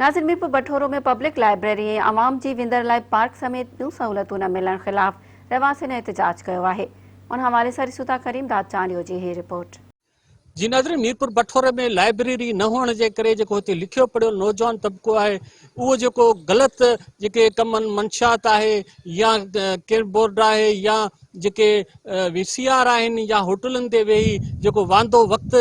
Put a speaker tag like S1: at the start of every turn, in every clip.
S1: ناظر Mirpur Bathoro ۾ public library ۽ عوام جي وندر لاء پارڪ سميت ٻيون سهولتون نه ملڻ خلاف رهواسين احتجاج ڪيو آهي ان حوالي سان ڏسون ٿا ڪريم داد چانڊيو جي هي رپورٽ.
S2: جي ناظرين ميرپور بٺوري ۾ لائبريري نه هئڻ جي ڪري جيڪو هتي لکيو پڙهيو نوجوان طبقو آهي اهو جيڪو غلط جيڪي ڪمن منشيات آهي يا ڪير بورڊ آهي يا جيڪي وي سي آر آهن يا هوٽلن تي ويهي جيڪو واندو وقت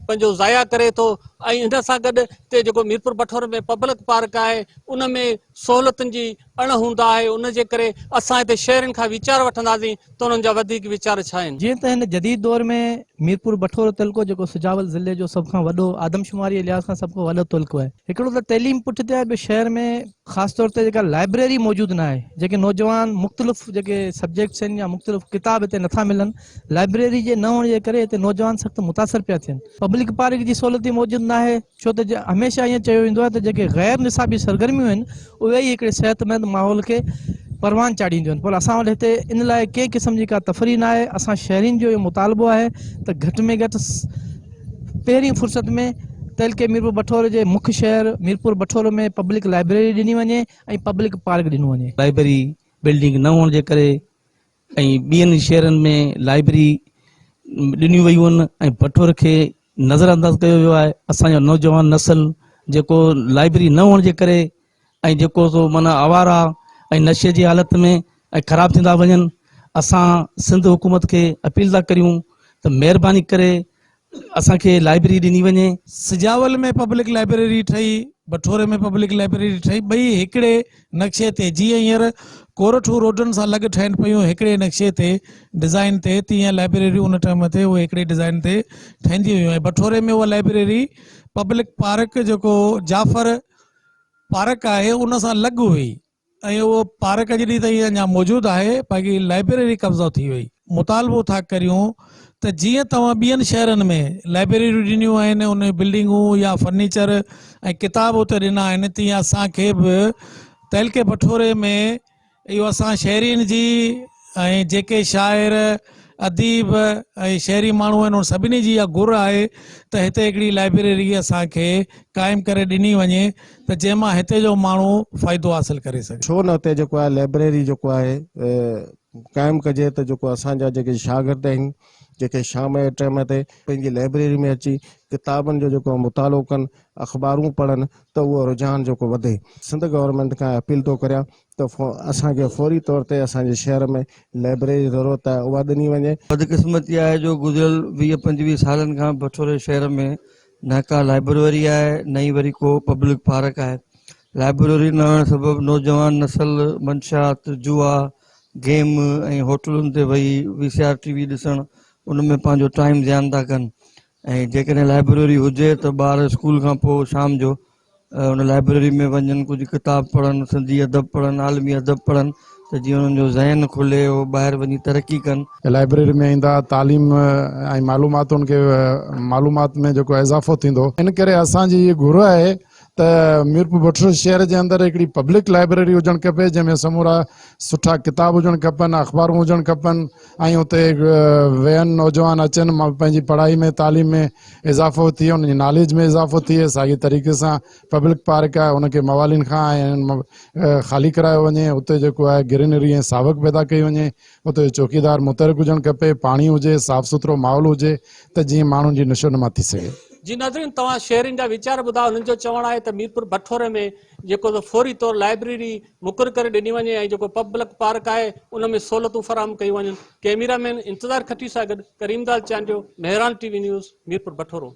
S2: پنهنجو ضايع ڪري ٿو ۽ ان سان گڏ هتي جيڪو ميرپور بٺور ۾ پبلڪ پارڪ آهي ان ۾ سهولتن جي اڻ هوند آهي ان جي ڪري اسان هتي شهرين کان ويچار وٺنداسين ته انهن جا وڌيڪ ويچار ڇا آهن.
S3: جيئن ته هن جديد دور ۾ ميرپور بٺورو تعلقو جيڪو سجاول ضلعي جو سڀ کان وڏو آدمشماري جي لحاظ کان سڀ کان وڏو تعلقو آهي. هڪڙو ته تعليم پٺتي آهي ٻيو شهر ۾ خاص طور تي جيڪا لائبريري موجود نه آهي جيڪي نوجوان مختلف جيڪي سبجيڪٽس آهن يا مختلف ڪتاب هتي نٿا ملن لائبريري جي نه هئڻ جي ڪري هتي نوجوان سخت متاثر پيا ٿين. پبلڪ پارڪ جي سهولت به موجود نه آهي. ڇو ته هميشه ائين چيو ويندو آهي ته جيڪي غير نصابي سرگرميون آهن اهي ئي هڪڙي صحتمند ماحول کي پروان چاڙهينديون آهن پر اسان وٽ هتي ان لاء ڪنهن قسم جي ڪا تفريح نه آهي اسان شهرين جو اهو مطالبو آهي ته گهٽ ۾ گهٽ پهرين فرصت ۾ تعلقي ميرپور بٺوري جي مک شهر ميرپور بٺورو ۾ پبلڪ لائبريري ڏني وڃي ۽ پبلڪ پارڪ ڏنو وڃي.
S4: لائبرري بلڊنگ نه هئڻ جي ڪري ۽ ٻين شهرن ۾ لائبرري ڏنيون ويون آهن ۽ بٺور کي نظر انداز ڪيو ويو آهي اسان جو نوجوان نسل جيڪو لائبرري نه هئڻ جي ڪري ۽ جيڪو سو معنيٰ آوارا ۽ نشي جي حالت ۾ ۽ خراب ٿيندا وڃن اسان سنڌ حڪومت کي اپيل ٿا ڪريون ته مهرباني ڪري اسان کي لائبرري ڏني وڃي.
S5: سجاول ۾ پبلڪ لائبريري ٺهي، بٺوري ۾ پبلڪ لائبريري ٺهي، ٻئي هڪڙي نقشي تي، جيئن هينئر ڪورٺون روڊن سان لڳ ٺهن پيون هڪڙي نقشي تي، ڊزائين تي، تيئن لائبريريون ان ٽائيم تي اهي هڪڙي ڊزائين تي ٺهنديون هيون ۽ بٺوري ۾ اها لائبريري پبلڪ پارڪ جيڪو جعفر پارڪ آهي ان سان لڳ هئي. ۽ اهو پارڪ اڄ ڏينهن تائين اڃا موجود آهي باقي لائبريري قبضو ٿي وئي. مطالبو ٿا ڪريون ته جيئن توهان ٻين شهرن ۾ لائبريريون ڏنيون آهن ان جون بلڊنگون يا فرنيچر ۽ ڪتاب اتي ڏنا آهن تيئن اسان کي به تعلقي بٺوري ۾ اهو اسان شهرين جي ۽ جيڪي شاعر، اديب ۽ شهري ماڻهو آهن انهن سڀني جي اها گهر آهي ته هتي هڪڙي لائبريري اسان کي قائم ڪري ڏني وڃي ته جنهن مان هتي جو ماڻهو فائدو حاصل ڪري سگهي.
S6: ڇو نه هتي جيڪو آهي لائبريري جيڪو آهي قائم ڪجي ته جيڪو اسان جا جيڪي شاگرد آهن جيڪي شام جي ٽيم تي پنهنجي لائبريري ۾ اچي ڪتابن جو جيڪو مطالعو ڪن اخبارون پڙهن ته اهو رجحان جيڪو وڌي. سنڌ گورنمينٽ کان اپيل ٿو ڪريان ته اسان کي فوري طور تي اسان جي شهر ۾ لائبريري جي ضرورت آهي اها ڏني وڃي.
S7: بدقسمتي آهي جو گذريل 20 25 سالن کان بٺوري شهر ۾ نه ڪا لائبريري آهي نه ئي وري ڪو پبلڪ پارڪ آهي. لائبريري نه هئڻ سبب نوجوان نسل منشيات، جوا، گيم ۽ هوٽلن تي ويهي V C R T V ڏسڻ ان ۾ پنهنجو ٽائيم زيان ٿا ڪن ۽ جيڪڏهن لائبريري هجي ته ٻار اسڪول کان پوء شام جو ان لائبريري ۾ وڃن ڪجهه ڪتاب پڙهن سنڌي ادب پڙهن عالمي ادب پڙهن ته جيئن انهن جو ذهن کلي اهو ٻاهر وڃي ترقي ڪن.
S8: لائبريري ۾ ايندا تعليم ۽ معلوماتن کي معلومات ۾ جيڪو اضافو ٿيندو ان ڪري اسان جي هي گهر آهي ته ميرپور بٺورو شهر جي اندر هڪڙي پبلڪ لائبريري هجڻ کپي جنهن ۾ سمورا سٺا ڪتاب هجڻ کپن اخبارون هجڻ کپن ۽ اتي ويهن نوجوان اچن پنهنجي پڙهائي ۾ تعليم ۾ اضافو ٿئي انهن جي ناليج ۾ اضافو ٿئي ساڳي طريقي سان پبلڪ پارڪ آهي ان کي موالين کان ۽ خالي ڪرايو وڃي اتي جيڪو آهي گرينري ۽ ساوڪ پيدا ڪئي وڃي اتي چوڪيدار متحرڪ هجڻ کپي پاڻي هجي صاف سٿرو ماحول هجي ته جيئن ماڻهن جي نشو نما ٿي سگهي.
S2: جي ناظرين توهان شهرين جا ويچار ٻڌا انهن جو چوڻ آهي ته ميرپور بٺوري ۾ جيڪو سو فوري طور لائبريري مقرر ڪري ڏني وڃي ۽ جيڪو پبلڪ پارڪ آهي ان ۾ سهولتون فراهم ڪيون وڃن ڪئميرا مين انتظار کٽي سان گڏ Karim Dad Chandio Mehran T V news Mirpur Bathoro.